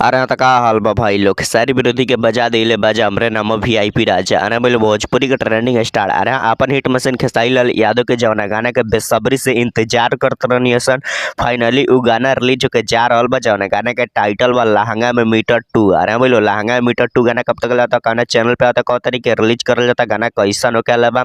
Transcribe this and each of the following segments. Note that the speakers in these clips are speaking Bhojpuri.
अरे हाँ त का हाल बा भाई लोग। सारी विरोधी के बजा दिले बाजा हमरे नाम वीआईपी राजा। अरे बोले भोजपुरी के ट्रेंडिंग स्टार। अरे अपन हिट मशीन खेसारी लाल यादव के जौना गाना के बेसब्री से इंतजार करत रहनी सन, फाइनली उ गाना रिलीज होके जा रहल बा जौना गाना के टाइटल बा लहंगा में मीटर 2। अरे बोलो लहंगा में मीटर 2 गाना कब तक आता, कौना चैनल पे आता, कौन तरीके रिलीज करल जाता, गाना कैसन होके बा,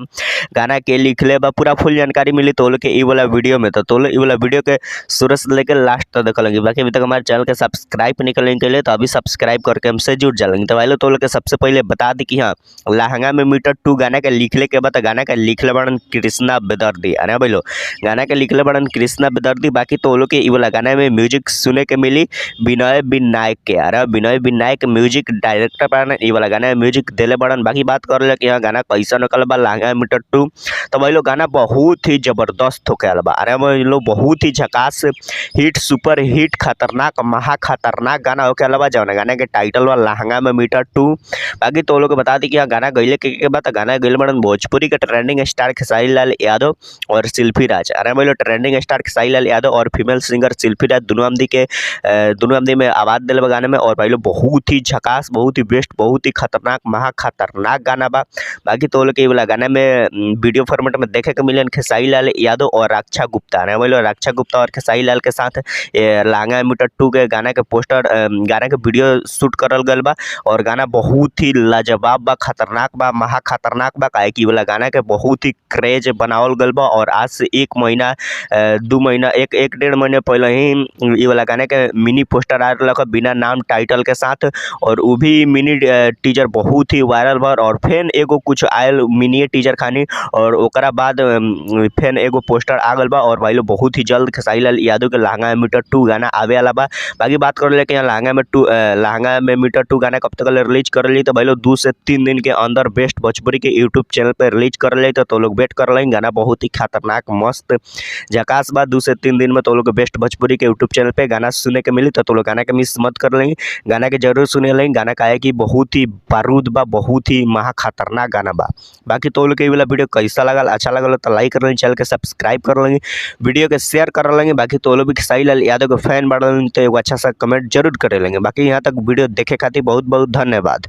गाना के लिखले बा, पूरा फुल जानकारी मिली तो के इ वाला वीडियो में। तो इ वाला वीडियो के शुरू से लेकर लास्ट तक देखल। बाकी अभी तक हमारे चैनल के सब्सक्राइब नहीं करेंगे के लिए तो अभी सब्सक्राइब करके हमसे जुड़ जाएंगे। तो भाई लोग तो सबसे पहले बता दी कि हाँ लहंगा में मीटर 2 गाना के लिखले के बाद गाना के लिखले बड़न कृष्णा बेदर्दी। अरे भाई लोग गाना के लिखले बड़न कृष्णा बेदर्दी। बाकी तो लोग के इ वाला गाना में म्यूजिक सुने के मिली विनय विनायक के। अरे विनय विनायक म्यूजिक डायरेक्टर बड़न, इ वाला गाना में म्यूजिक दिले बड़न। बाकी बात कर ले कि हाँ गाना कैसा निकल बा लहंगा में मीटर 2, तो भाई लोग गाना बहुत ही जबरदस्त होके बा। अरे भाई लोग बहुत ही झकास हिट सुपर हिट खतरनाक महा खतरनाक गाना होके अलावा जौन गाना के टाइटल बा लहंगा में मीटर 2। बाकी तो लोग बता दी कि हाँ गाना गईले के बाद गाना गईले बड़न भोजपुरी के ट्रेंडिंग स्टार खेसारी लाल यादव और शिल्पी राज। अरे भाई लोग ट्रेंडिंग स्टार खेसारी लाल यादव और फीमेल सिंगर शिल्पी राज दोनों आमदी के दोनों आमदी में आवाज़ दिले बा गाने में। और भाई लोग बहुत ही झकास बहुत ही बेस्ट बहुत ही खतरनाक महा खतरनाक गाना बा। बाकी तो लोग के वाला गाना में वीडियो फॉर्मेट में देखे के मिलन खेसारी लाल यादव और रक्षा गुप्ता। अरे भाई लोग रक्षा गुप्ता और खेसारी लाल के साथ लहंगा मीटर 2 के गाना के पोस्टर गाना के वीडियो शूट करल गल बा। और गाना बहुत ही लाजवाब बा, खतरनाक बा, महा खतरनाक बा। काहे कि वाला गाना के बहुत ही क्रेज बनावल गल बा। और आज से 1 महीना 2 महीना एक डेढ़ महीने पहले ही ये वाला गाना के मिनी पोस्टर आ रहा बिना नाम टाइटल के साथ, और वो भी मिनी टीजर बहुत ही वायरल बा। और फिर एगो कुछ आयल मिनी टीजर खानी और ओकरा बाद फिर एगो पोस्टर आ गल बा। और भाई लोग बहुत ही जल्द खेसारी लाल यादव के लहंगा में मीटर 2 गाना आवे वाला बा। बाकी बात कर ले कि यहाँ लहंगा में 2 लहंगा में मीटर 2 गाना कब तक रिलीज कर ली, तो भाई लोग 2 से 3 दिन के अंदर बेस्ट भोजपुरी के यूट्यूब चैनल पर रिलीज कर ली। तो लोग वेट कर लेंगे, गाना बहुत ही खतरनाक मस्त झकास बा। 2 से 3 दिन में तो लोग बेस्ट भोजपुरी के यूट्यूब चैनल पे गाना सुने के मिली। तो लोग गाना के मिस मत कर लेंगे, गाना के जरूर सुने लेंगे। गाना का है कि बहुत ही बारूद बा, बहुत ही महा खतरनाक गाना बा। बाकी तो लोग के वाला वीडियो कैसा लगल, अच्छा लगल तो लाइक कर लेंगे, चैनल के सब्सक्राइब कर लेंगे, वीडियो के शेयर कर लेंगे। बाकी तो लोग भी खेसारी लाल यादव के फैन बढ़ तो एगो अच्छा सा कमेंट जरूर कर लेंगे। बाकी यहाँ तक वीडियो देखे खातिर बहुत बहुत धन्यवाद।